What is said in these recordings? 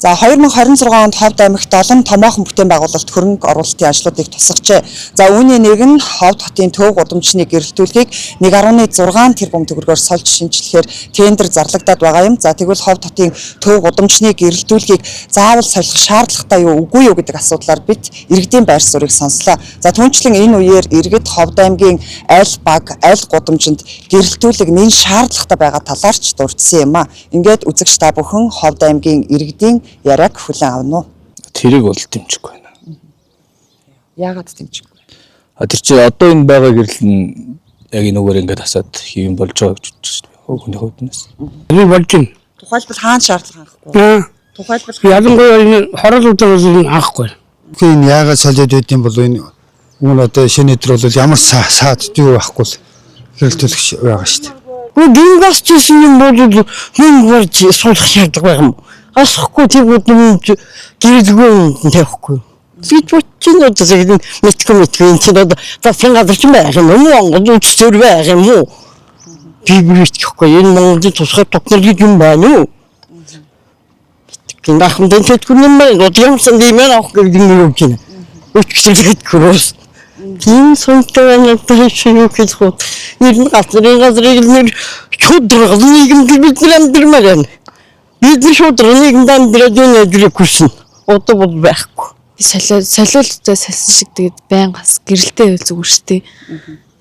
За 2026 онд Ховд аймагт олон томоохон бүтээн байгуулалт хөрөнгө оруулалтын ажлуудыг тусгажээ. За үүний нэг нь Ховд хотын төв гудамжны гэрэлтүүлгийг 1.6 тэрбум төгрөгөөр сольж шинчлэхээр тендер зарлагдаад байгаа юм. За тэгвэл Ховд хотын төв гудамжны гэрэлтүүлгийг заавал солих шаардлагатай юу үгүй юу гэдэг асуудлаар бид иргэдийн байр суурийг сонслоо. За түүнчлэн энэ үеэр иргэд Ховд аймгийн аль баг, аль гудамжинд гэрэлтүүлэг нэн шаардлагатай байгаа талаар ч дурдсан юм а. Ингээд үзэгч та бүхэн Ховд аймгийн иргэдийн яриаг хүлээн авна уу? Тэрийг бол дэмжихгүй байна. Яагаад дэмжихгүй? А тэр чинь одоо энэ байгаа гэрэл нь яг энүүгээр ингээд хасаад хийм болж байгаа гэж бодож байна. Хүний хувьднаас. Би болж байна. Тухайлбал хаана шаардлага хангахгүй? Аа, Тухайлбал ялангуяа энэ хороолуудаар бол анхгүй. Үгүй энэ яагаад солиод байд юм бол энэ үүн одоо шинэ өдр бол ямар саад юу байхгүй л гэрэлтүүлэгч байгаа шүү дээ. Үгүй гингас ч гэсэн юм бол мөнгө барьж суулгах шаардлага байх юм. Асахгүй тийм үд гэрэлгүй юм тавихгүй. Тэгж бодчих нь одоо зэрэг мэдгүй мэдгүй энэ чинь одоо засгийн газар чинь байх юм уу? Монгол улс төр байх юм уу? Би битгэхгүй энэ Монголын тусгай тогтнол гэж юм байна уу? Битгий ахын дэнтэд хүн юм байна. Одоо ямсан юм авах гэдэг юм явж байна. Өчгөлгээд хөрөөс. Тийм сонтой байна гэж юу гэж хөө. Нэр нь газрын газрыг нэр шудраг нийгэмд бид нар амьдрмаар байна. Бид нар шудраг нийгэмд амьдраад энэ ажлыг хүснэ. Одоо бол байхгүй. Би солио солиултаа сольсон шиг тэгээд байн гас гэрэлтэй байвал зүгээр шүү дээ.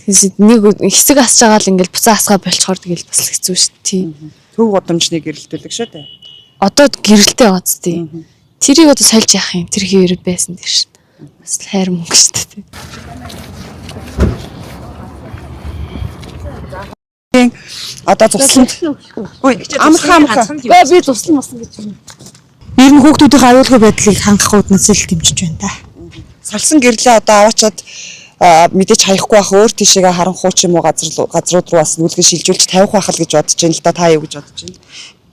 Тэгэхээр нэг хэсэг асж байгаа л ингээл буцаа асгаа болчхоор тэгэл бас л хэцүү шүү дээ. төв гудамжны гэрэлтүүлэг шүү дээ. Одоо гэрэлтэй байгаа зү тий. Тэрийг одоо сольж яах юм? Тэр хэвээр байсан тэр шин. Бас л хайр мөнгө шүү дээ. Одоо зусланд. Үгүй амархан амархан. Би туслан болсон гэж байна. Ер нь хүүхдүүдийн аюулгүй байдлыг хангах үүднээс л дэмжиж байна да. Сольсон гэрлээ одоо аваачаад мэдээж хаяхгүй байх өөр тийшээгээ харанхуй ч юм уу газар газрууд руу бас нүлгэн шилжүүлж тавих байх л гэж бодож байна л да. Та юу гэж бодож байна?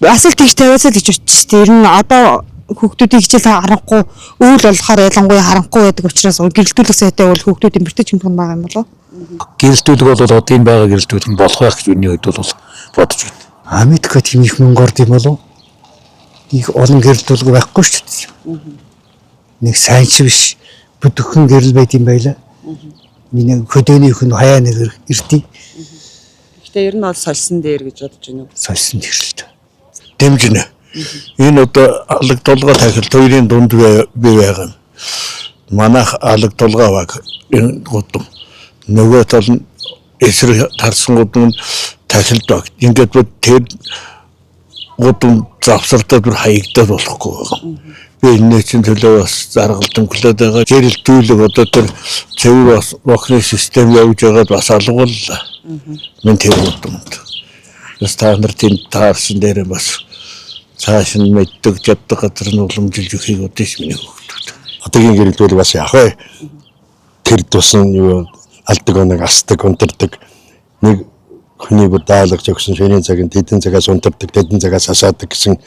Бас л тэгж тавиасаа л гэж бодчих шүү дээ. Ер нь одоо хүүхдүүдийн хичээл харанхуй үйл болохоор ялангуяа харанхуй байдаг учраас гэрэлтүүлэх сайтай бол хүүхдүүдийн бэртэж хэмжих байгаа юм болов уу? Гэрэлтүүлэг бол одоо энэ байгаа гэрэлтүүлэг нь болох байх гэж миний хувьд бол бодож байна. А мэдгүй тийм их мөнгө орд юм болов? Их олон гэрэлтүүлэг байхгүй шүү дээ. Нэг сайн ч биш бүдгхэн гэрэл байд юм байла. Миний хөдөөний хүн хаяа нэг ирдээ Гэхдээ ер нь бол сольсон дээр гэж бодож байна уу? сольсон гэрэлт. Дэмжинэ. Энэ одоо алаг тулгаа тахил хоёрын дунд бий байгаа юм. Манайх алаг тулгаа баг энэ гудам. Нөгөө тал нь эсрэг тарсан гудам нь тахилд баг. Ингээд бод тэр гудам завсардаад бүр хаягдаад болохгүй байгаа. Би энэ чинь төлөө бас заргалдан байгаа. Гэрэлтүүлэг одоо тэр цэвэр бас бохны систем явж байгаад бас алгууллаа. Мэн тэр гудамд. Бас та нар тийм таарсан дээр бас цааш нь мэддэг чаддаг газар нь уламжилж өгөхийг бодсон миний хүүхдүүд. Одоогийн гэрэлтүүлэг бас яах вэ? Тэр тусан юу алдаг оног асдаг унтардаг нэг хүний бүр даалгаж өгсөн шөнийн цаг нь тэдэн цагаас унтардаг тэдэн цагаас асаадаг гэсэн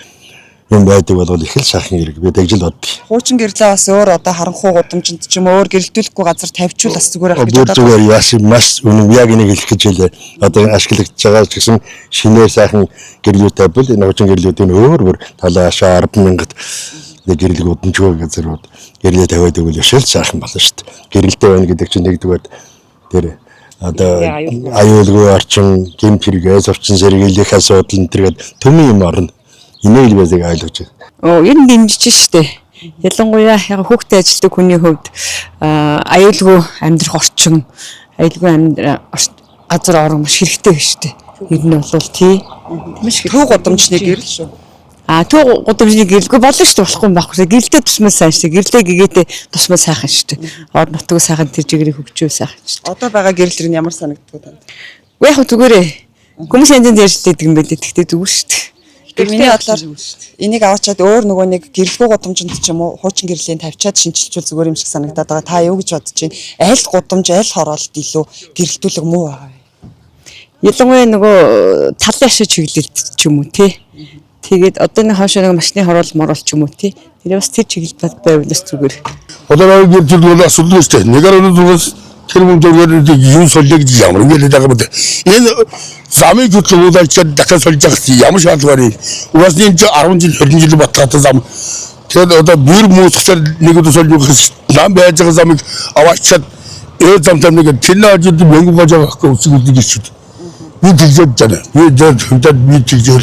юм байдаг бол их л сайхан хэрэг би тэгж л боддог. Хуучин гэрлээ бас өөр одоо харанхуй гудамжинд ч юм уу өөр гэрэлтүүлэхгүй газар тавьчвал бас зүгээр байх гэж Бүр бодоод зүгээр яасан маш үнэн яг энийг хэлэх гэж хэлээ. Одоо ашиглагдж байгаа ч гэсэн шинээр сайхан гэрлүүд тавьбал энэ хуучин гэрлүүдийн өөр бүр талаа ашаа 10 мянгат нэг гэрлэг удамжгүй газрууд гэрлээ тавиад өгвөл ёшил сайхан болно шүү дээ. Гэрэлтэй байна гэдэг чинь нэгдүгээр тэр одоо аюулгүй орчин, гэмт хэрэгээс орчин сэргийлэх асуудал энэ төргээд төмөн юм орно. Энийг л би ойлгож байна. Оо, ер нь дэмжиж штэ. Ялангуяа яг хүүхдээ ажилтдаг хүний хувьд аюулгүй амьдрах орчин, аюулгүй амьдрах газар орон маш хэрэгтэй штэ. Ер нь бол тий. Маш хэрэгтэй. төв гудамжны гэрэл шүү. А төв гудамжны гэрэлгүй болно штэ, болохгүй юм байхгүй. Гэрэлтэй тусмал сайн штэ. Гэрлээ гэгээтэй тусмал сайхан штэ. Ор нутаг сайхан тэр жигэрийг хөгжүүл сайхан штэ. Одоо байгаа гэрэл нь ямар санагддаг вэ танд? Уу яг зүгээрээ. Хүмүүс янз янз ярьж лээдэг юм байлээ. Тэгтээ зүгээр штэ. Тэгэхээр миний бодлоор энийг аваачаад өөр нөгөө нэг гэрэлгүй гудамжинд ч юм уу хуучин гэрлийн тавьчаад шинчилжүүл зүгээр юм шиг санагдаад байгаа. Та юу гэж бодож байна? Аль гудамж, аль хороолт илүү гэрэлтүүлэг муу байгаа вэ? Ялангуяа нөгөө талын ашиг чиглэлд ч юм уу тий. Тэгээд одоо нэг хойш нэг машины хороол мороол ч юм уу тий. Тэр бас тэр чиглэлд байвал бас зүгээр. Одоо гэрэлтүүлэг бол асуудал шүү дээ. 1.6-аас Тэр төгрөгөөр юм сольё гэж ямар юм яриад байгаа юм бэ? Энэ замыг хөтлөх уулаачаад дахиад сольж явах ямар шаардлага байна? Угаас энэ 10 жил 20 жил батгаатай зам. Тэгэхээр одоо бүр мууцгаар нэг өдөр сольж өгөх нам байж байгаа замыг аваачаад замтай нэг тэр ажид мөнгө гож авахгүй үсэг үлдэж шүү. Би тэгжээд байна. Би зөв би тэгжээд.